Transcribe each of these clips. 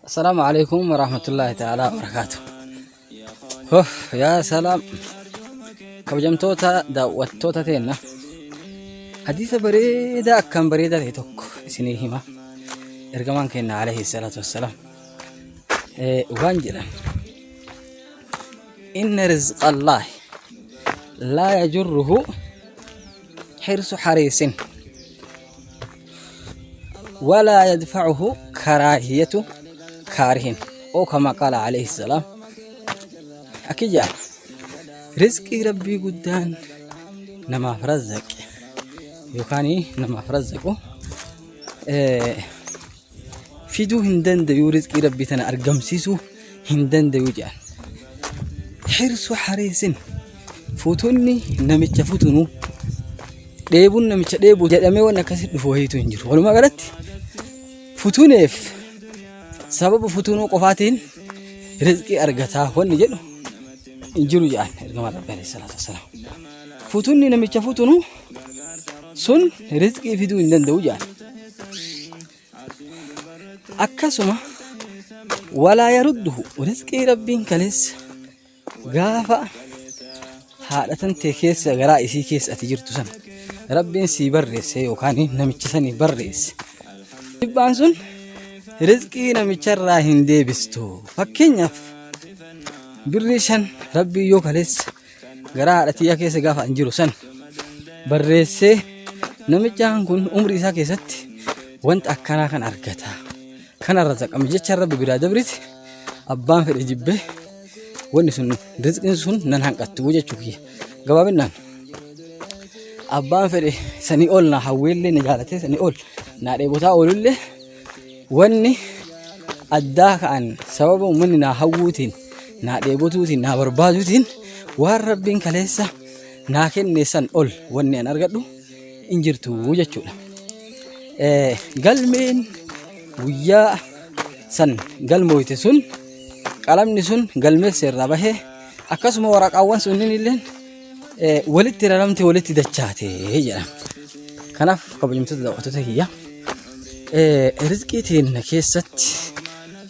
Assalaamu alaikum warahmatullaahi ta'aalaa wabarakaatu. Hof yaa salaam kabajamtoota daawwattoota teenna hadiisa bareedaa akkaan bareedaa ta'e tokko isinii hima. Ergamaan keenya alayhi salaatu wassalaam waan jedhan inna rizqallaahi laa yajurruhu hirsu hariisin walaa yadfacuhu karaahiyatu kaarihin oo kama qaala alayhi salaam akki jedhan rizqii rabbii guddaan namaaf razzaqe yookaan namaaf razzaqu fiduu hin dandayuu rizqii rabbii tana argamsiisuu hin dandayuu jedhan. Hirsu hariisin futunni namicha futunuu dheebuun namicha dheebu jedhamee waan akkasii dhufu wayiitu hin jiru. Walumaa galatti futuneef sababa futunuu qofaatiin rizqii argataa wanni jedhu hin jiru jedhan ergamaan rabbii alayhi salaatu wassalaam. Futunni namicha futunuu sun rizqii fiduu hin danda'u jedhan. Akkasuma walaa yarudduhu rizqii rabbiin kaleessa gaafa haadha tantee keessa garaa isii keessa ati jirtu sana rabbiin sii barreesse yookaan namicha sanii barreesse. Dhibbaan sun rizqii namicharraa hin deebistu. Fakkeenyaaf birrii 5 rabbiin yoo kaleessa garaa haadha tiyyaa keessa gaafa an jiru san barreessee namichaan kun umrii isaa keessatti wanta akkanaa kan argata kana razaqame jecha rabbi biraa dabriti abbaan fedhe jibbee wanni sun rizqiin sun nan hanqattu jechuu kiyya gabaabinaan abbaan fedhe sanii ol na hawweellee na jaalatee sanii ol naa dheebotaa oolullee Wanni addaa ka'an sababa uummanni naa hawwuutiin, naa dheebotuutiin, naa barbaaduutiin waan rabbiin kaleessa naa kenne san ol wanni an argadhu hin jirtu jechuudha. Galmeen guyyaa san galmooyte sun qalamni sun galmeessa irraa bahee akkasuma waraqaawwan sunniin illeen walitti raramte walitti dachaate jedha. Kanaaf kabajamtoota daawwattoota kiyya rizqii teenna keessatti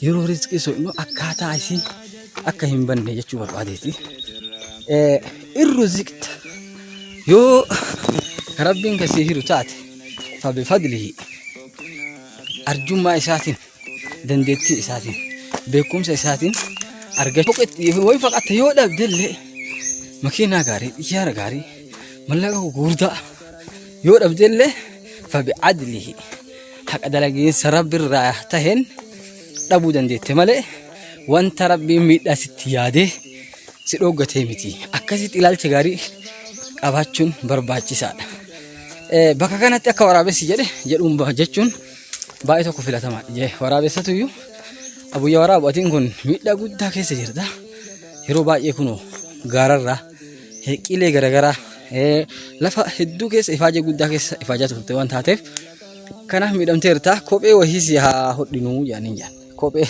yeroo rizqii so'inu akkaataa isii akka hin banne jechuu barbaadeeti. Irru ziqta yoo rabbiin kasii hiru taate fabifadlihi arjummaa isaatiin dandeettii isaatiin beekumsa isaatiin argachuu wayi faqatte yoo dhabdellee makiinaa gaarii xiyyaara gaarii mallaqa gurguddaa yoo dhabdellee fabi adlihi haqa dalagiinsa rabbirraa taheen dhabuu dandeette malee wanta rabbiin miidhaa sitti yaadee si dhooggatee miti akkasitti ilaalcha gaarii qabaachuun barbaachisaadha. Bakka kanatti akka waraabessi jedhe jedhuun jechuun baay'ee tokko filatamaadha. Jee waraabessatu iyyuu abuyya waraabu atiin kun miidhaa guddaa keessa jirta. Yeroo baay'ee kunoo gaararraa qilee garaagaraa lafa hedduu keessa ifaajee guddaa keessa ifaajaa turte waan taateef kanaaf miidhamteerta kophee wayii si haa hodhinuu jedhaniin jedhan. Kophee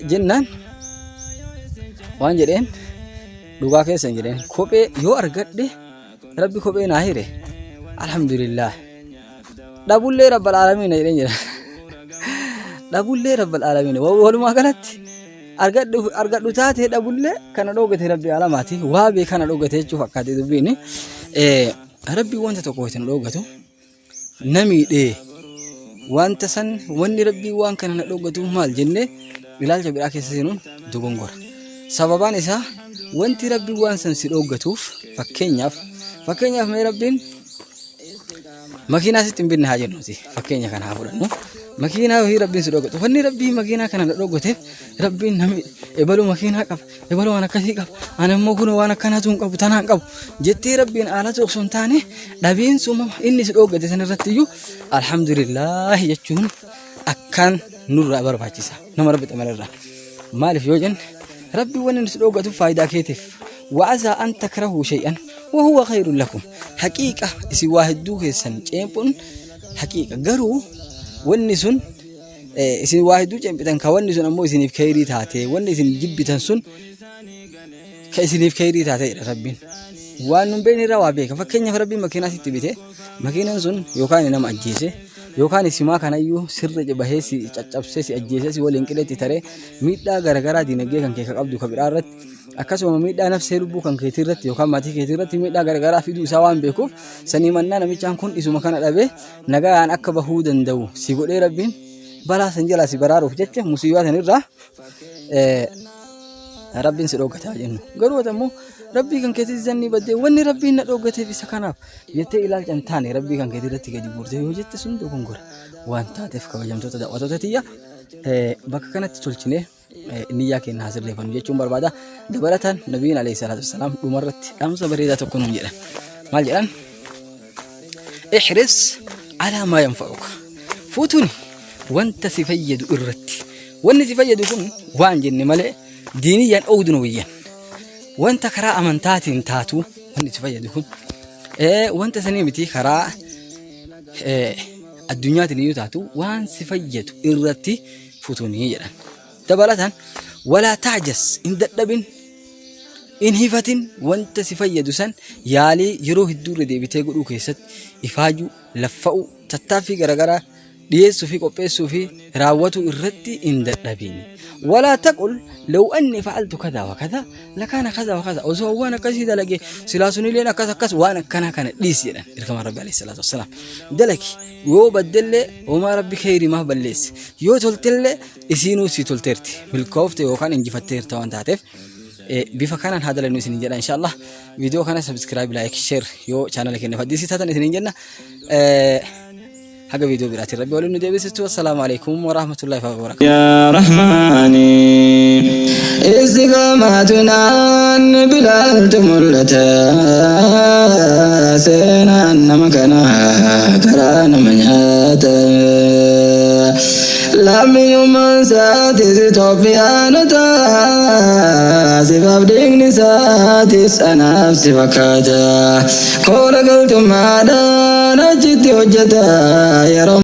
jennaan waan jedheen dhugaa keessa hin jedheen kophee yoo argadhe rabbi kophee naa hire alhamdulillah dhabullee rabbal aalamiina jedheen jedha dhabullee rabbal aalamiina walumaa galatti argadhu argadhu taatee dhabullee kana dhoogate rabbi alamaati waa bee kana dhoogate jechuu fakkaate dubbiin rabbi wanta tokko itti dhoogatu na miidhee wanta san wanni rabbii waan kana na dhoggatuuf maal jennee ilaalcha biraa keessa seenuun dogongora. Sababaan isaa wanti rabbii waan san si dhoggatuuf fakkeenyaaf mee rabbiin makiinaa sitti hin binne haa jennuuti fakkeenya kana haa fudhannu. Makiinaa wayii rabbiin si dhoggatu wanni rabbii makiinaa kana na dhoggateef rabbiin na miidhe ebalu makiinaa qaba ebalu waan akkasii qaba ani immoo kun waan akkanaatu hin qabu tanaan qabu jettee rabbiin aalatu osoo hin taane dhabiinsuma inni si dhooggate san irratti iyyuu alhamdulillaahi jechuun akkaan nurraa barbaachisa nama rabbi xamalarraa maaliif yoo jenne rabbi waan inni si dhooggatuuf faayidaa keetiif wa'asaa an takrahuu shay'an wahuwa khayrun lakum haqiiqa isin waa hedduu keessan ceephuun haqiiqa garuu wanni sun isin waa hedduu cempitan ka wanni sun ammoo isiniif keyrii taate wanni isin jibbitan sun ka isiniif keyrii taate jedha rabbiin. Waan nun beekne irraa waa beeka. Fakkeenyaaf Rabbiin makiinaa sitti bite, makiinaan sun yookaan nama ajjeese yookaan simaa kanayyuu sirra bahee si caccabsee si ajjeesee si waliin qileetti taree miidhaa garaagaraa diinagdee kan kee ka qabdu ka biraa irratti akkasuma miidhaa nafsee lubbuu kan keetii irratti yookaan maatii keetii irratti miidhaa garaagaraa fiduu isaa waan beekuuf sanii mannaa namichaan kun isuma kana dhabee nagayaan akka bahuu danda'u si godhee Rabbiin balaa san jalaa si baraaruuf jecha musiibaa sanirraa Rabbiin si dhooggataa jennu. Garuu ati ammoo Rabbii kan keetii zanni baddee wanni Rabbiin na dhooggateef isa kanaaf jettee ilaalcha hin taane Rabbii kan keetii irratti gadi guurtee yoo jette sun dogongora waan taateef kabajamtoota daawwattoota tiyya bakka kanatti tolchinee niyyaa keenya haa sirreeffannu jechuun barbaada. Dabalataan Nabiyyiin alayhi salaatu wassalaam dhumarratti dhaamsa bareedaa tokko nuun jedhan. Maal jedhan? Ihris alaa maa yanfa'uka. Fuutuun wanta si fayyadu irratti. Wanni si fayyadu kun waan jenne malee diiniyyaan oogdun wayyan. Wanta karaa amantaatiin taatu wanni si fayyadu kun wanta sanii miti karaa addunyaatiin iyyuu taatu waan si fayyadu irratti futunii jedhan. Dabalataan walaa ta'jas hin dadhabin hin hifatin wanta si fayyadu san yaalii yeroo hedduu irra deebitee godhuu keessatti ifaajuu, laffa'uu, tattaaffii garaagaraa dhiyeessuu fi qopheessuu fi raawwatuu irratti hin dadhabin. Walaa taqul law anni fa'altu kaza wa kaza lakaana kaza wa kaza osoo waan akkasii dalage silaa sunilleen akkas akkas waan akkanaa kana dhiisi jedhan ergamaan rabbi alayhi salaatu wassalaam. Dalagi yoo baddellee homaa rabbi kheyrimaaf balleesse yoo toltellee isiinuu si tolteerti milkoofte yookaan injifatteerta waan taateef bifa kanaan haa dalannu isiniin jedha inshallah. Viidiyoo kana subscribe, like, share yoo chaanala keenya faddisii taatan isiniin jenna. Haga viidiyoo biraatiin rabbi waliin nu deebisistu. Assalaamu alaikum warahmatullahi wabarakatuh. يا رحماني استقامتنا بلال mul'ata seenaan nama kanaa karaa nama nyaata lammiyummaan isaatis Itoophiyaanota sifaaf dhiigni isaatis anaaf si fakkaata koola galtummaadhaan achitti hojjeta yeroo.